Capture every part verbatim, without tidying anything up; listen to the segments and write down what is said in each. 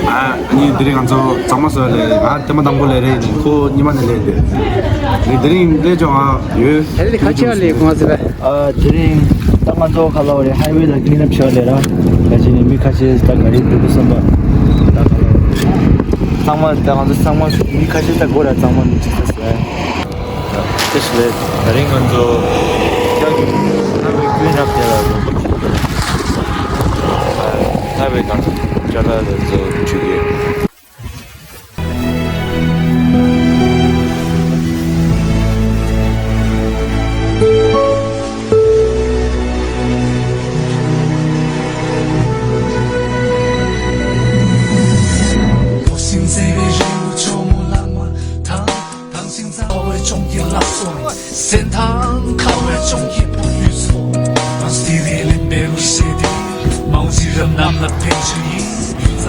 ཨ་ནི་དེ་རིང་ང་ཚོ་གཙང་མ་བཟོ་ལས་ང་ཐེངས་མ་དང་པོ་ལས་རེད། ཁོ་ཉི་མ་ནས་ལས་འདི་ནི་དེ་རིང་ལས་ཅོ་ང་ཡོད། ཨ་དེ་རིང་ད་ང་ཚོ་ཁ་ལ་བ་རེད། ཧའི་ཝེ་ལ་ཀི་ལིན་ཨབ་བྱས་ལས་ར། ད་ཅི་ནི་མི་ཁ་ཤས་ད་ག་རེ་འདུག་གསུངས་པ། ད་ཁ་ལ་བ་རེད། གཙང་མ་ད་ང་ཚོ་གཙང་མ་མི་ཁ་ཤས་ད་སྒོ་ར་གཙང་མ་མི་བྱེད་ས་ཟེར། ཏེ་ཤི་ལེ། ད་རིང་ང་ཚོ་ཀྱང་ཧའི་ཝེ་ཀི་ལིན་ཨབ་དེ་ལ་རོགས་པ་བྱེད། ཧའི་ཝེ་གང་ཅ་ལག་ལ་ཚོ་བྱུག་ཡོད།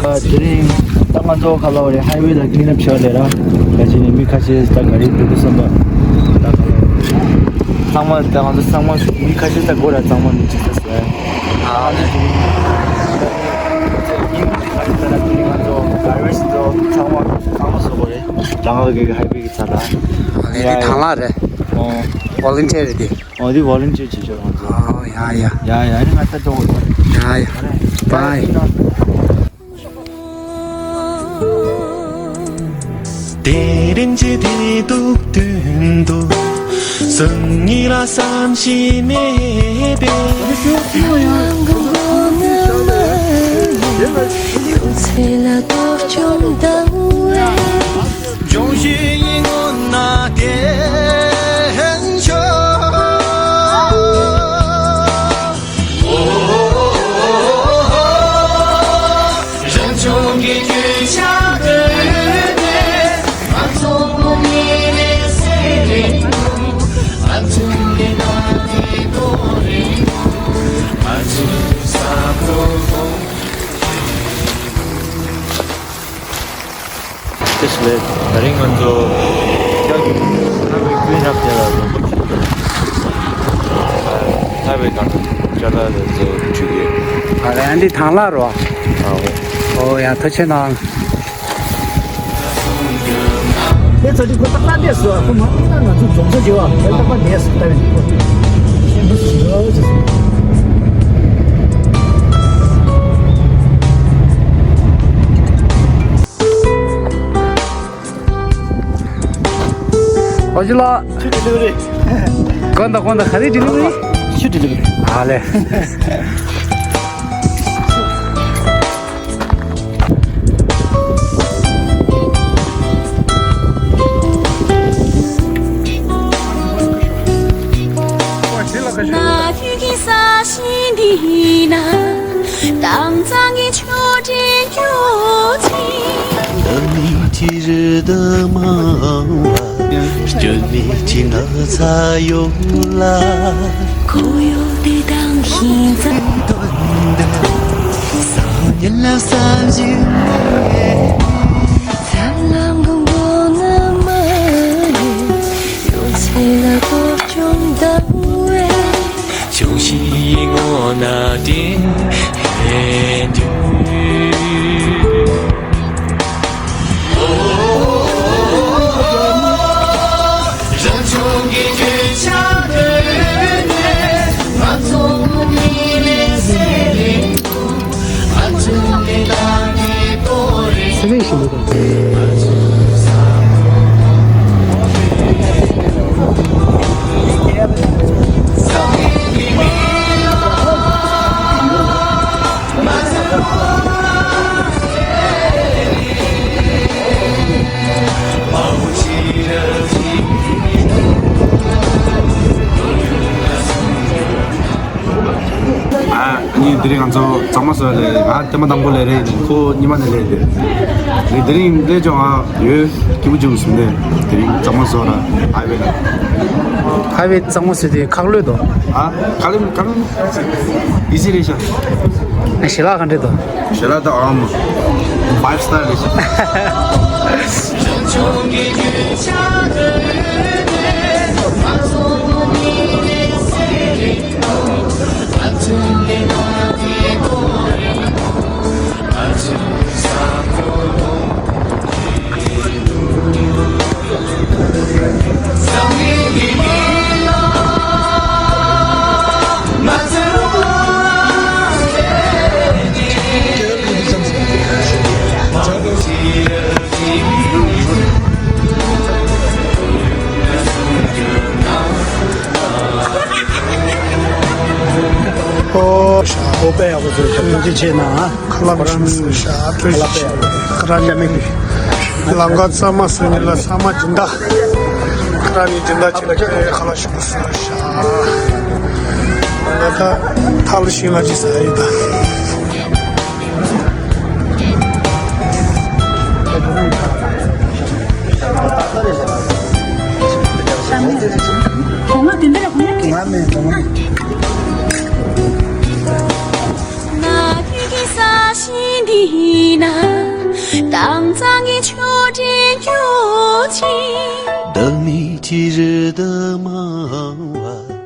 དེ་རིང་ད་ང་ཚོ་ཁ་ལ་བ་རེད། ཧའི་ཝེ་ལ་ཀི་ལིན་ཨབ་བྱས་ལས་ར། ད་ཅི་ནི་མི་ཁ་ཤས་ད་ག་རེ་འདུག་གསུངས་པ། ད་ཁ་ལ་བ་རེད། གཙང་མ་ད་ང་ཚོ་གཙང་མ་མི་ཁ་ཤས་ད་སྒོ་ར་གཙང་མ་མི་བྱེད་ས་ཟེར། ཨ་ནི་དེ་རིང་ད་ང་ཚོ་གར་བེཇ་ཚོ་ཚང་མ་གཙང་མ་བཟོ་དགོས་རེད། ད་ང་ཚོ་གི་ཧའི་ཝེ་གི་རྩ་ལ། ཨ་ནི་དེ་ཐང་ལ་རེད། ཨོ། ཝོ་ལན་ཊི་ཡར་རེད་དེ། ཨོ་དེ་ཝོ་ལན་ཊི་ཡར་བྱེད་ཆོག་ང་ཚོ། ཨོ་ཡ་ཡ། ཡ་ཡ། ཨ་ནི་ང་ད་ལྟ་འགྲོ་དགོས། ཡ་ཡ། བཱའི། དེ་རིང་གི་དེ་དུག་དུན་དུ་སང་ཉིན་ལ་བསམ་ཤེས་མེད་པས། ཡོད་ཚད་ལ་སྟོབས་ཆུང་དང་བས། ལྗོངས་ཤིག་ཡིད་ངོ་ན་བདེན་ཤོག་ཏེ་ཤི་ལེ། ད་རིང་ང་ཚོ་ཀྱང་ཧའི་ཝེ་ཀི་ལིན་ཨབ་དེ་ལ་རོགས་པ་བྱེད། ཧའི་ཝེ་གང་ཅ་ལག་ལ་ཚོ་བྱུག་ཡོད། ཨ་རེ། ཨ་འདི་ཐང་ལ་རོ། ཨ་འོ། ཨོ་ཡ། ཐུགས་རྗེ་གནང་། དེ་ཚོ་དེ་ཁོ་ཏག་ཏག་བསྡད་སོང་། ཁོ་མ་ཏག་ཏག་ང་ཚོ་རྫོང་ཚོ་བྱེད་པ་དེ་ཏག་ཏག་བསྡད་སོང་། ལྟ་བའི་ཁོ་ཞེ་པོ་ཞེ་པོ་ཞེ་སོང་། ཨོ་ཇི་ལགས། ཆུ་ཌི་ལི་ཝ་རི། གོན་ད་གོན་ད། ག་རེ་ཌི་ལི་ཝ་རི། ཆུ་ཌི་ལི་ཝ་རི། ཨ་ལེ། ཨ་ནི་དེ་རིང་ང་ཚོ་གཙང་མ་བཟོ་ལས་རེད། ང་ཐེངས་མ་དང་པོ་ལས་རེད། ཁོ་ཉི་མ་ནས་ལས་རེད། ནི་དེ་རིང་ལས་ཅོ་ང་ཡོད། སྐྱིད་པོ་བྱུང་སོང་ནས་དེ་རིང་གཙང་མ་བཟོ་ར་ཧའི་ཝེ་ལ། ཧའི་ཝེ་གཙང་མ་བཟོས་ཏེ་ཁག་ལོས་དོ། ཨ་ཁག་ལོས་ཁག་ལོས། ཨི་ཟི་རེད་ཤག་ཨ་ཞལ་ལག་ག་འདྲ་དོ། ཞལ་ལག་ད་ཨམ་ཕའིབ་སི་ཊར་རེད་ཤག་ཨོ་ཤ་ཨོ་པེ་ཡག་པོ་བཟོས་ཐུབ་ཐུབ་ཅི་ཆེ་ན། ཁ་ལག་ཤ་ཤ་ཁ་ར་ནི་ལ་ས་མ་སུ་ཉི་ལ་ས་མ་སྦྱིན་བདག་ཁ་ར་ནི་སྦྱིན་བདག་ཅི་ལ་ཁ་ལག་ཤ་ཤ། ང་ད་ཐལ་ཤིང་ལ་ཅི་ས་ཡི་ད། བདག་ནི་ཅི་རིགས་དུ་མང་བ།